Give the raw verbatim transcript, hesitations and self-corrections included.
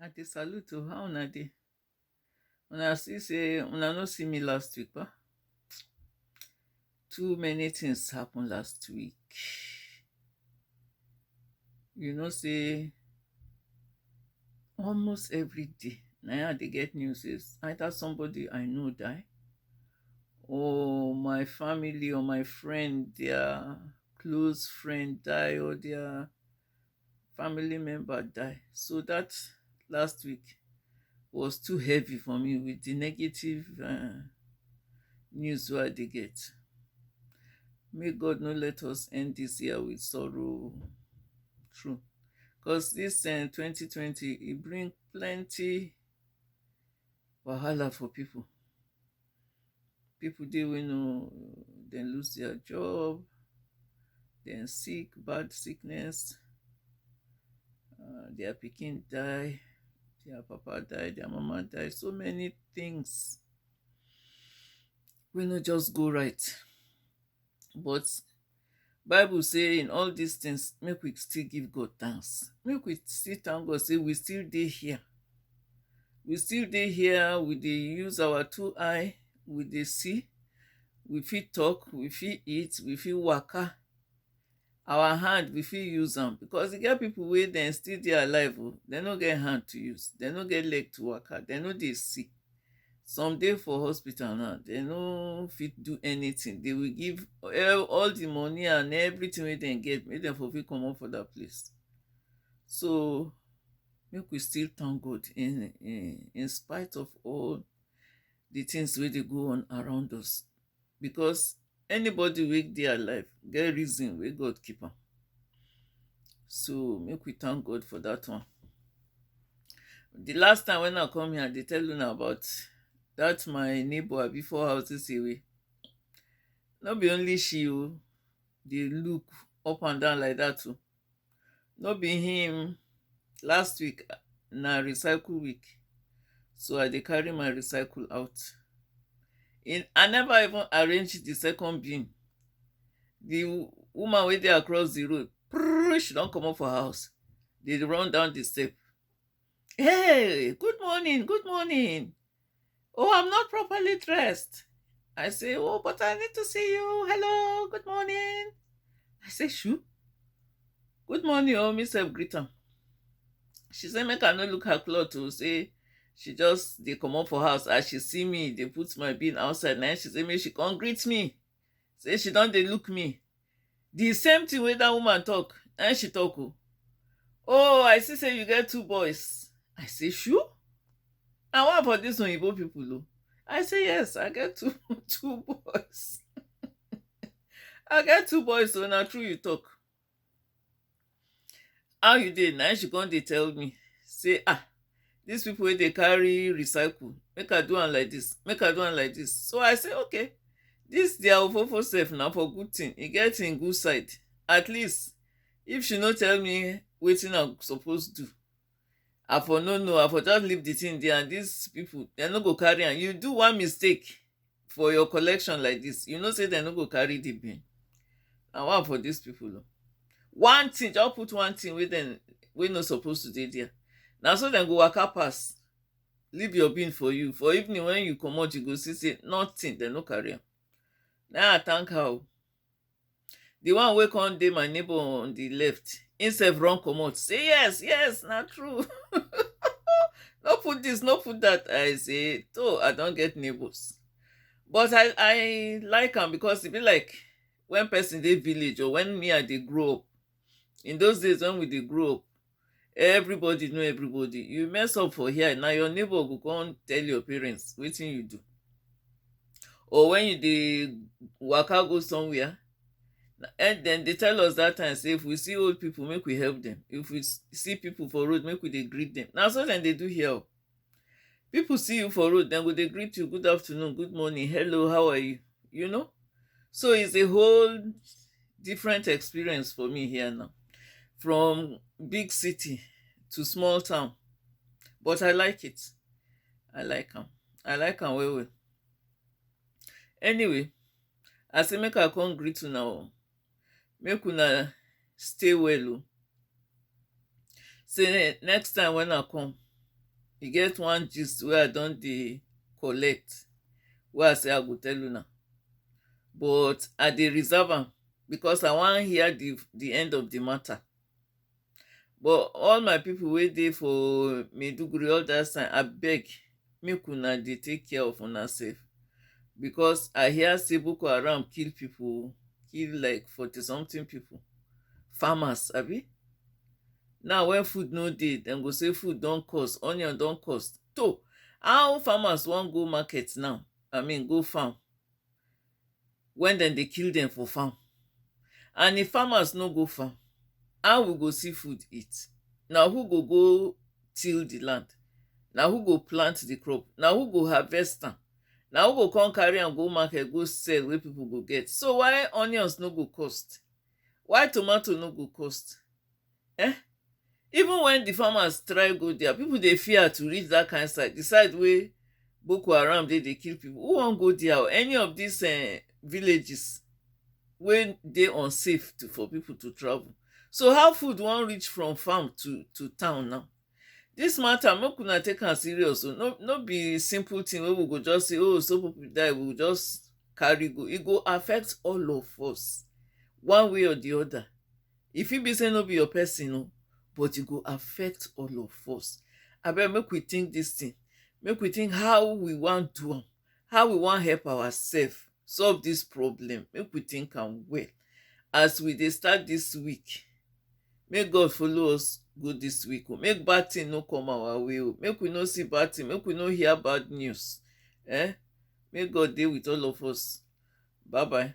I dey salute o. How una dey? Una see say una no see me last week, ba? Too many things happen last week. You know say almost every day na I dey get news is either somebody I know die, or my family or my friend, their close friend die, or their family member die. So that last week was too heavy for me with the negative uh, news wey I dey get. May God no let us end this year with sorrow. True. Because this uh, twenty twenty, it bring plenty wahala for people. People dey wey no, dem lose their job, dem sick, bad sickness, uh, their pikin die, their papa die, their mama die. So many things wey no just go right. But Bible say in all these things, make we still give God thanks. Make we still thank God say we still dey here. We still dey here, we dey use our two eye, we dey see, we fit talk, we fit eat, we fit waka. Our hand, we fit use am, because e get people wey dem still dey alive o, dem no get hand to use, dem no get leg to waka, dem no dey see. Some dey for hospital now, dem no fit do anything. They will give all the money and everything wey dem get, make dem for fit comot for that place. So make we still thank God in in, in spite of all the things wey dey go on around us, because anybody wey dey alive get reason wey God keep am. So make we thank God for that one. The last time when I come here, I dey tell una about that my neighbor before houses away. No be only she o, dey look up and down like that o. No be him. Last week na recycle week, so I dey carry my recycle out. In, I never even arrange the second bin. The woman wey dey across the road, prrr, she don comot for house, dey run down the step. "Hey, good morning, good morning." "Oh, I'm not properly dressed." I say, "Oh, but I need to see you. Hello, good morning." I say, "Shoo. Good morning, oh, me sef greet am." She say make I no look her cloth o, say she just dey comot for house. As she see me dey put my bin outside, na she say make she come greet me. Say she don dey look me. The same thing wey that woman talk, na she talk o. "Oh, I see say you get two boys." I say, "Shoo? Na one for this oyibo people o." I say, "Yes, I get two two boys." "I get two boys o, na true you talk. How you dey?" Na she come dey tell me say, "Ah, these people wey dey carry recycle, make I do am like this, make I do am like this." So I say, "Okay, this their ofofo sef na for good thing. E get im good side. At least if she no tell me wetin I suppose do, I for no know, I for just leave the thing there, and these people, dem no go carry am. You do one mistake for your collection like this, you know say dem no go carry the bin." Na one for these people o. One thing, just put one thing wey dem, wey no suppose to dey there. Na so dem go waka pass, leave your bin for you. For evening when you comot, you go see say nothing, dem no carry am. Na I thank her o. The one wey come dey my neighbor on the left, him sef run comot, say, "Yes, yes, na true. No put this, no put that." I say, "Though I don get neighbors, but I I like am, because e be like when person dey village, or when me I dey grow up. In those days when we dey grow up, everybody know everybody. You mess up for here, na your neighbor go come tell your parents wetin you do. Or when you dey waka go somewhere, na, eh, dem dey tell us that time say if we see old people, make we help them. If we s- see people for road, make we dey greet them." Na so dem dey do here o. People see you for road, dem go dey greet you, "Good afternoon, good morning, hello, how are you?" You know? So it's a whole different experience for me here now. From big city to small town. But I like it. I like am. I like am well well. Anyway, I say make I come greet una o. Make una stay well o. Say next time when I come, E get one gist wey I don dey collect, wey I say I go tell una, but I dey reserve am because I wan hear the the end of the matter. But all my people wey dey for Maiduguri all that time, abeg, make una dey take care of una sef, because I hear say Boko Haram kill people, kill like forty something people, farmers, abi? Now when food no dey, dem go say food don cost, onion don cost. To, how farmers wan go market now? I mean, go farm when dem dey kill dem for farm? And if farmers no go farm, how we go see food eat? Na who go go till the land? Na who go plant the crop? Na who go harvest am? Na who go come carry am go market go sell wey people go get? So why onions no go cost? Why tomato no go cost? Eh? Even when the farmers try go there, people dey fear to reach that kind side, the side wey Boko Haram dey dey kill people. Who wan go there? Or any of these uh, villages wey dey unsafe to, for people to travel. So how food wan reach from farm to to town now? This matter, make una take am serious o. No, no be simple thing wey we go just say, oh, so people die, we go just carry go. E go affect all of us one way or the other. E fit be say no be your person o, but e go affect all of us. Abeg, make we think this thing. Make we think how we wan do am, how we wan help ourselves solve this problem. Make we think am well as we dey start this week. Make God follow us go this week o. Make bad thing no come our way o. Make we no see bad thing. Make we no hear bad news. Eh? Make God dey with all of us. Bye bye.